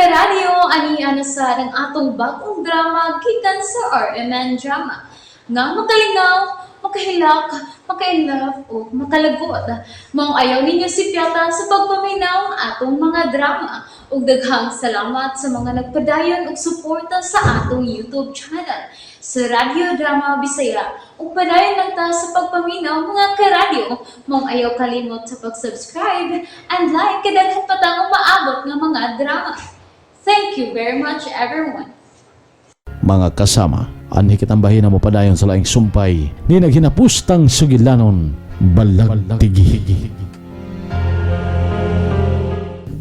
Karadyo, ani na sa ang atong bagong drama gikan sa RMN Drama nga makalingaw, makahilak, maka-inlove o makalagot. Maong ayaw ninyo sipyata sa pagpaminaw ang atong mga drama. Ug daghang salamat sa mga nagpadayon og suporta sa atong YouTube channel sa Radyo Drama Bisaya. Ug padayon lang ta sa pagpaminaw, mga karadyo. Maong ayaw kalimot sa pag-subscribe and like kay daghan pa tang umaabot nga mga drama. Thank you very much, everyone. Mga kasama, anhi kitang bahin mo padayon sa laing sumpay ni naghinapustang sugilanon, Balagtigi.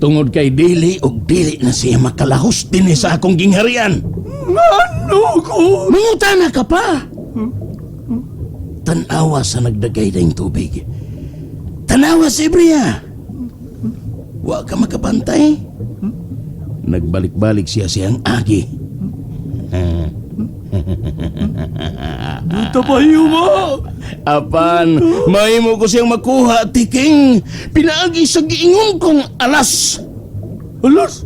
Tungod kay dili og dili na siya makalahos dinhi sa akong gingharian. Ngano ko? Mangutana ka pa. Tanawa sa nagdagay dayng tubig. Tanawa si Ibria. Wa ka makabantay. Nagbalik-balik siya siyang agi. Tabayo mo! Apan, mahimo ko siyang makuha, Tiking. Pinaagi sa giingon kong alas. Alas!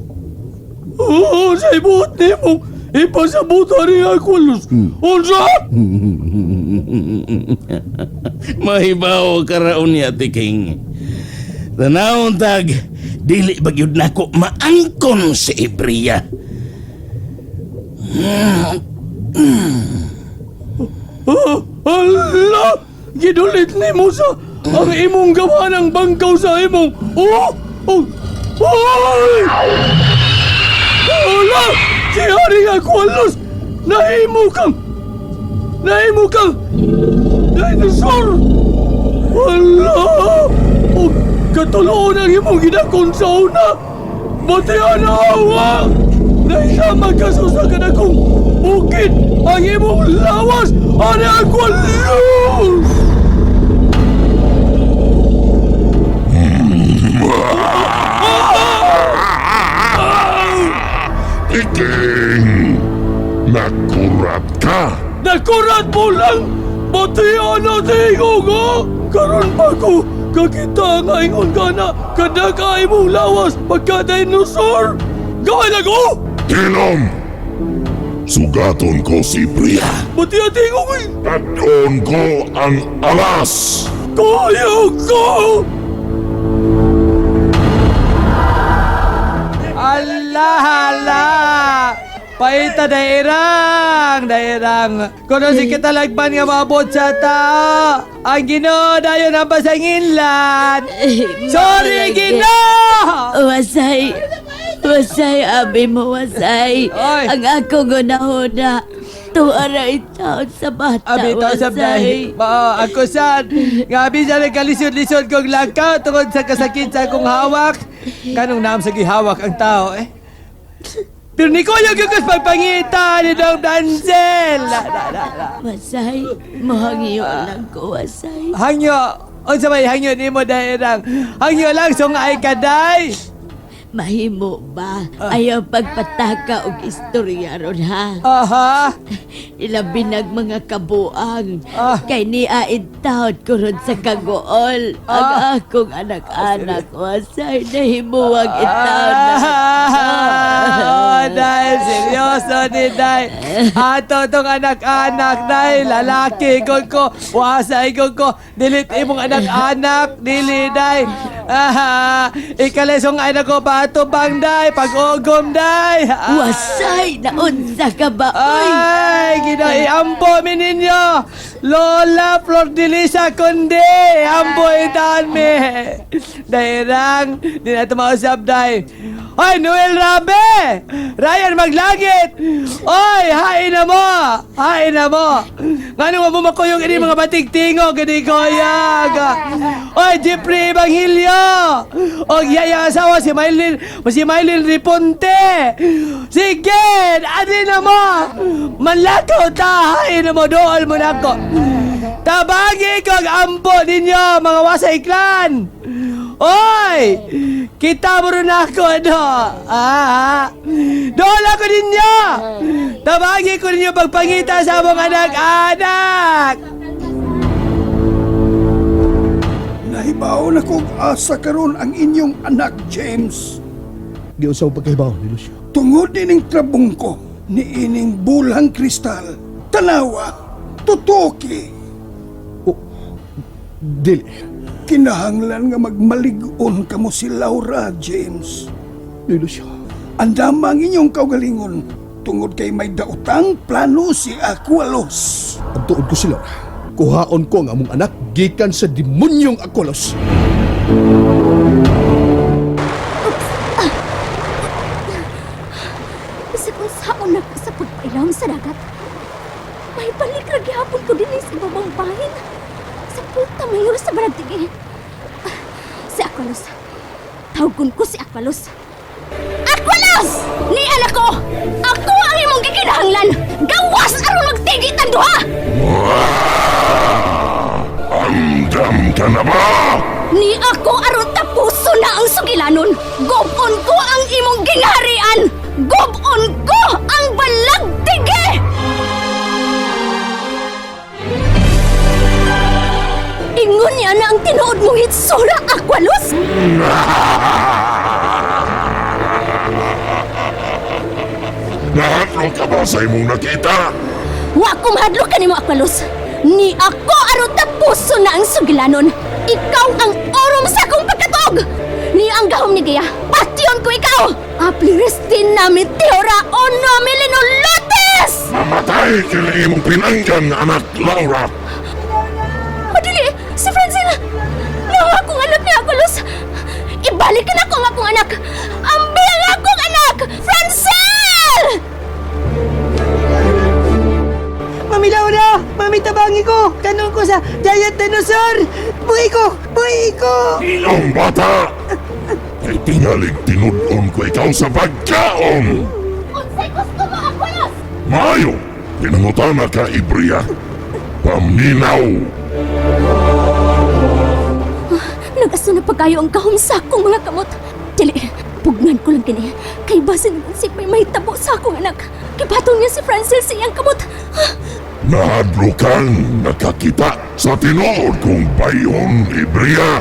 Oo, sa ibuot nimo! Ipasabutan niya ako, alas! Unsa? Mahibaw karaon niya, Tiking. Tanawon tag, dili ba gyud nako maangkon si Ibria. Ah, ala! Gidulit nimo sa ang imong gawa ng bangkaw sa imong... Oh! Oh! Ay! Ala! Si Hari nga ako, alas! Nahimo kang... Nahimo kang... Dinosaur! Ala! Oh, katuloon ang imong ginakon sa una! Batian na awa! Nahisama ka sa kanakong bukid ang imong lawas! Ani ako, alas! Tiking! Nakurat ka! Nakurat mo lang! Batian na tingog ha! Karon pa ko kakita nga ingon ka na kada ka imong lawas pagka dinosaur! Gawin na ko! Tinom! Sugaton ko si Priya. Batian tingog eh! Taton ko ang alas! Kaya ko! Allah, Allah! Paita dairang, dairang. Kuno si kita lagban nga maabot sa tao. Ang Ginoo dayon ang pasanginlan. Sorry, Ginoo! Wasay, wasay, abi mo, wasay. Oy. Ang akong gunahuna, tuara itaon sa bata, Abi to sa wasay. Mao, ako sad. Nga abi sa nagkalisod-lisod kong lakaw tungod sa kasakit sa akong hawak. Kanong naam sa gihawak ang tao eh. Pero ni Kuya gyud ko pagpangita ni Dong Danzel. La, la, la, la. Wasay, mohangyo lang ko, wasay. Hangyo, unsa may hangyo nimo dairang? Hangyo lang sungay kaday. Mahimo ba? Ayaw pagpataka og istorya ron ha. Aha. Ilabi nag mga kabuang. Ah. Kay niya intawd ko ron sa kagool. Ang akong anak-anak, wasay, nahimuwag intawd na. Ah, dahil seryoso ni Day. Ato tong anak-anak, Day. Lalaki ko ko. Wasay ko ko. Dilit imong anak-anak. Dili, Day. Ah, ikalisong ay nako bato bang, Day. Pag-ugom, Day. Ah. Wasay, naunsa ka ba, oy? Ay, ginaiambo mi ninyo. Lola Flor de Lisa Conde, ambo itaan mi. Dairang, di na ito mausap, day. Oy, Noel Rabe! Ryan Maglangit! Oy, hain na mo! Hain na mo! Ngano mo makuyog ini mga batig tingog, gani koyag! Oy, Jeffrey Evangelio! Og yaya asawa si Mylene Riponte! Sige! Adi na mo! Manlakaw ta! Hain na mo! Dool mo na ako! Tabagi ko ang ampo ninyo, mga wasay clan! Oy! Kita mo rin ako, no? Ah, dool ako ninyo! Tabagi ko ninyo pagpangita sa among anak-anak! Nahibaw na kog asa karon ang inyong anak, James. Giunsa mo pagkahibaw ni Lucio? Tungod ining trabong ko ni ining bulang kristal. Tanawa, tutuki. Oh, dili. Kinahanglan nga magmalig-on kamo si Laura, James. Ni Lucio. Andama ang inyong kaugalingon tungod kay may daotang plano si Aqualos. Ang tuod ko si Laura. Kuhaon ko ang among anak gikan sa demonyong Aqualos. Bisag unsaon na ko sa pagpailawom sa dagat. May balik ra gihapon ko dinhi sa ibabang bahin. Sa pulta mayor sa Balagtigi. Ah, si Aqualos. Tawgon ko si Aqualos. Aqualos! Ni anak ko! Ako ang imong gikinahanglan! Gawas aron magtigi tang duha! Andam ka na ba? Ni ako aron tapuso na ang sugilanon. Gubon ko ang imong gingharian. Gubon ko ang balagtigi! Ingon niya na ang tinuod mong hitsura, Aqualos! Nahadlok ka ba sa imong nakita? Wa ko mahadlok kanimo, Aqualos. Ni ako aron tapuso na ang sugilanon. Ikaw ang orom sa akong pagkatuog! Ni ang gahom ni Gea, patyon ko ikaw! Apliris din namin teora o nami linolotes! Mamatay kini imong pinanggang anak, Laura. Madali! Si Francine! Nawa akong anak ni Aqualos! Ibalik na ko ang akong anak! Ambi ang akong anak! Francine! Mami Laura! Mami, tabangi ko! Tanong ko sa Giant Dinosaur! Buhi ko! Buhi ko! Iyong bata! Kay tingalig tinud-on ko ikaw sa pagkaon! Unsay gusto mo, Aqualos! Maayo! Pinangutana ka, Ibria. Paminaw! Nag-aso na pagkayo ang gahom sa akong mga kamot. Dili, pugnan ko lang kini. Kay basin unsik may mahitabo sa akong anak. Kipatong niya si Francel sa iyang kamot. Nahadlokan nakakita sa tinuod kong bayon, Ibria.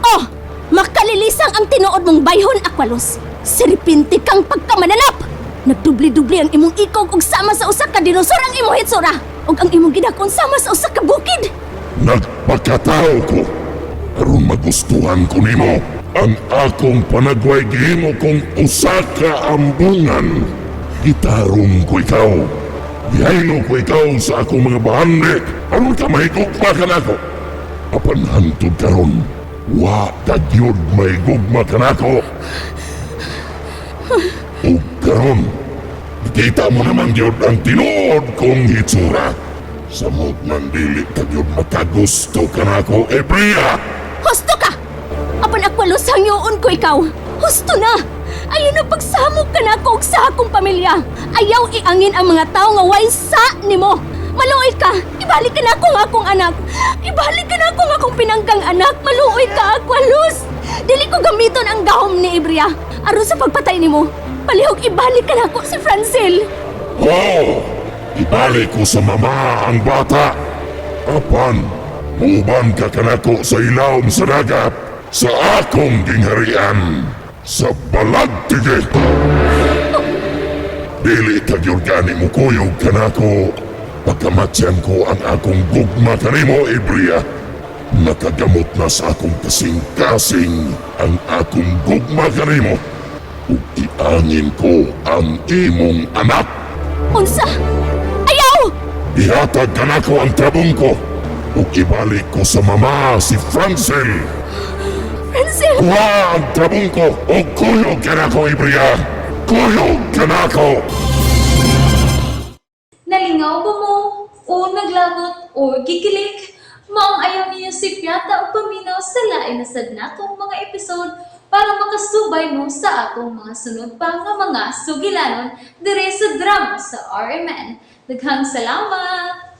Oh! Makalilisang ang tinuod mong bayhon, Aqualos. Sirpinti kang pagkamananap! Nagdubli-dubli ang imong ikog ug sama sa usa ka dinosaur ang imong hitsura ug ang imong gidakon sama sa usa ka bukid. Nagpakatao ko. Aron magustuhan ko nimo ang akong panagway gihimo kong usa ka ambungan. Gitarong ko ikaw. Gihaylo ko ikaw sa akong mga bahandi. Aron ka mahigugma kanako. Apan hantod karon, wa ka gyud mahigugma kanako. Ug karon, kita mo naman gyud ang tinuod kong hitsura. Samot man dili ka gyud makagusto kanako, Ebria! Husto ka! Apan Aqualos, hangyoon ko ikaw. Husto na! Ayaw na pagsamok ka na ako ug sa akong pamilya. Ayaw iangin ang mga tao nga way sa nimo. Maluoy ka! Ibalik ka na ako ang akong anak! Ibalik ka na ako ang akong pinanggang anak! Maluoy ka, Aqualos! Dili ko gamiton ang gahom ni Ibria. Aron sa pagpatay nimo, palihog ibalik ka na ako si Francel. Oo! Ibalik ko sa mama ang bata. Apan, muban ka kanako sa ilawom sa dagat, sa akong gingharian, sa balagtige. Dili ka gyud gani mo kuyog kanako. Pagkamatyan ko ang akong gugma kanimo, Ibria. Nakagamot na sa akong kasing-kasing ang akong gugma kanimo. Ug iangin ko ang imong anak. Unsa? Ayaw! Ihatag kanako ang trabong ko. Ug ibalik ko sa mama si Francel. Francel! Kuha ang trabong ko ug kuyog kanako, Ibria. Kuyog kanako! Nalingaw ba mo? O naglagot o gikilig? Maong ayaw niyo si Piata o paminaw sa lain na sad natong mga episode para makasubay mo sa atong mga sunod pa nga mga sugilanon dire sa drama sa RMN. Daghang salamat!